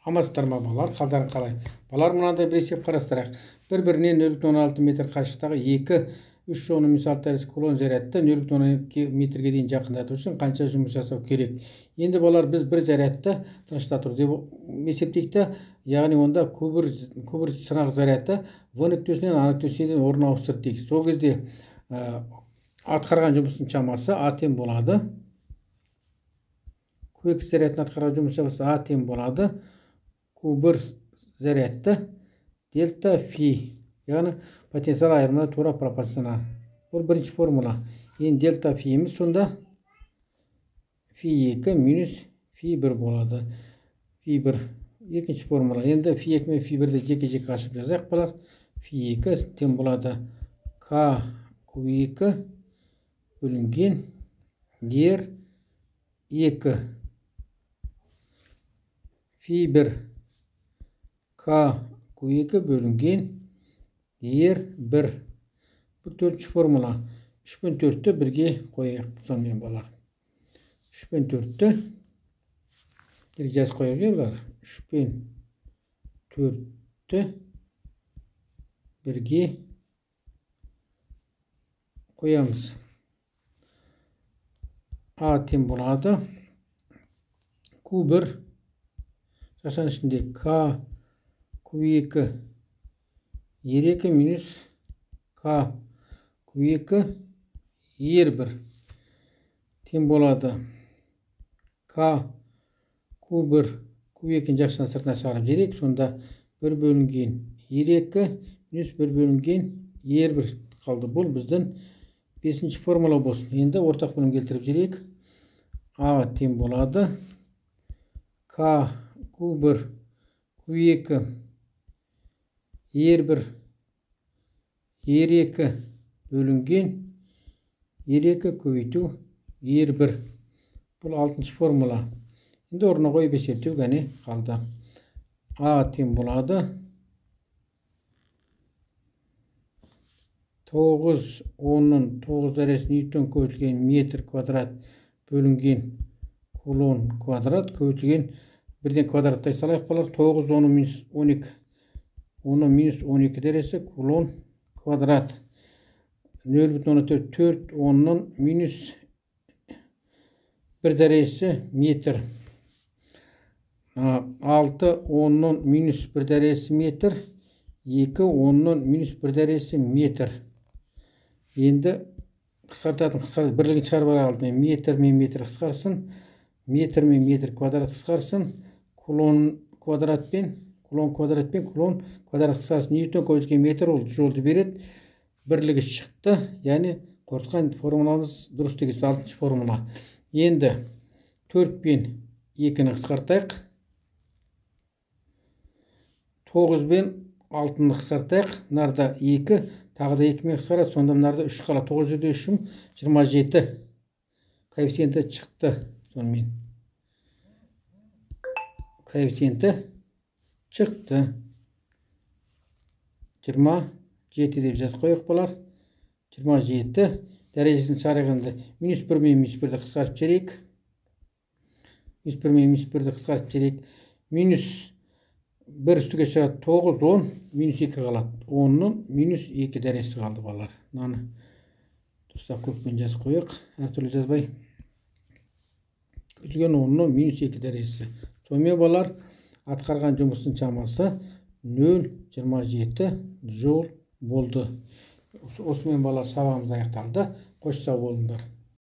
Амансыздар ма, балалар, қалдарың қалай? Балалар, мынандай бір есеп қарастырайық. Бір-бірінен 0,6 метр қашықтағы 2 3,6 дәрежесі кулон зарядты 0,2 метрге дейін жақындату үшін қанша жұмыс жасау керек? Енді, балалар, біз бір зарядты тыныштату деп есептейік те, яғни онда Q1 сынақ заряды В нүктесінен А нүктесіне дейін орын ауыстырды дейік. Сол кезде атқарған жұмыстың шамасы А тең болады. Q2 зарядын атқарған жұмыс шамасы А тең болады. Q1 зарядты дельта фи, яғни потенциал айырымына тура пропорционал. Бұл бірінші формула. Енді дельта фиіміз сонда фи 2 минус фи 1 болады. Фи 1 екінші формула. Енді фи 2 мен фи 1-ді жеке-жеке ашып жазайық, балалар. Фи 2 тең болады К Q2 бөлінген R 2. Фи 1 К Q2 бөлінген R 1. Бұл төртінші формула. 3 пен 4-ті бірге қояйық сонымен, балалар. 3 пен 4-ті бірге жазып қояйық, балалар. 3 пен 4-ті бірге қоямыз. А тең болады Q1 жақшаның ішінде К Q2 R2 минус К Q2 R1 тең болады К Q1 Q2-ні жақшаның сыртына шығарып жіберейік. Сонда 1 бөлінген R2 минус 1 бөлінген R1 қалды. Бұл біздің 5-ші формула болсын. Енді ортақ бөлім келтіріп жіберейік. А тең болады К Q1 Q2 R1 R2 бөлінген R2 көбейту R1. Бұл 6-шы формула. Енді орнына қойып есептеу ғана қалды. А тең болады 9,9 дәрежесі ньютон көбейтілген метр квадрат бөлінген кулон квадрат көбейтілген бірден квадраттай салайық, балалар. 9,10 минус 12 10 минус 12 дәрежесі кулон квадрат 0,4 4 10-ның минус 1 дәрежесі метр, 6 10-ның минус 1 дәрежесі метр, 2 10-ның минус 1 дәрежесі метр. Енді қысқартатын қысқарт бірлігін шығарып алайық алдымен. Метр мен метр қысқарсын, метр мен метр квадрат қысқарсын, кулон квадратпен кулон квадратпен кулон квадрат қысқарсын. Ньютон көбейтілген метр ол жолды береді. Бірлігі шықты, яғни қорытқан формуламыз дұрыс деген сөз, 6-шы формула. Енді 4 пен 2-ні қысқартайық, 9 пен 6-ны қысқартайық. Мынарда 2, тағы да 2 мен қысқарады, сонда мынарда 3 қалады. 9 жерде 3 27 коэффициенті шықты. Сонымен коэффициенті шықты 27 деп жазып қояйық, балалар. 27 дәрежесін шығарайық. Енді минус 1 мен минус 1-ді қысқартып жіберейік. Минус 1 мен минус 1-ді қысқартып жіберейік. Минус 1 үстіге шығады, 9, 10, минус 2 қалады. 10-ның минус 2 дәрежесі қалды, балалар. Мынаны дұрыстап көкпен жазып қояйық, әртүрлі жазбай. Көбейтілген 10-ның минус 2 дәрежесі. Сонымен, балалар, атқарған жұмыстың шамасы 0,27 жол болды. Осымен, балалар, сабағымыз аяқталды. Қош сау болыңдар.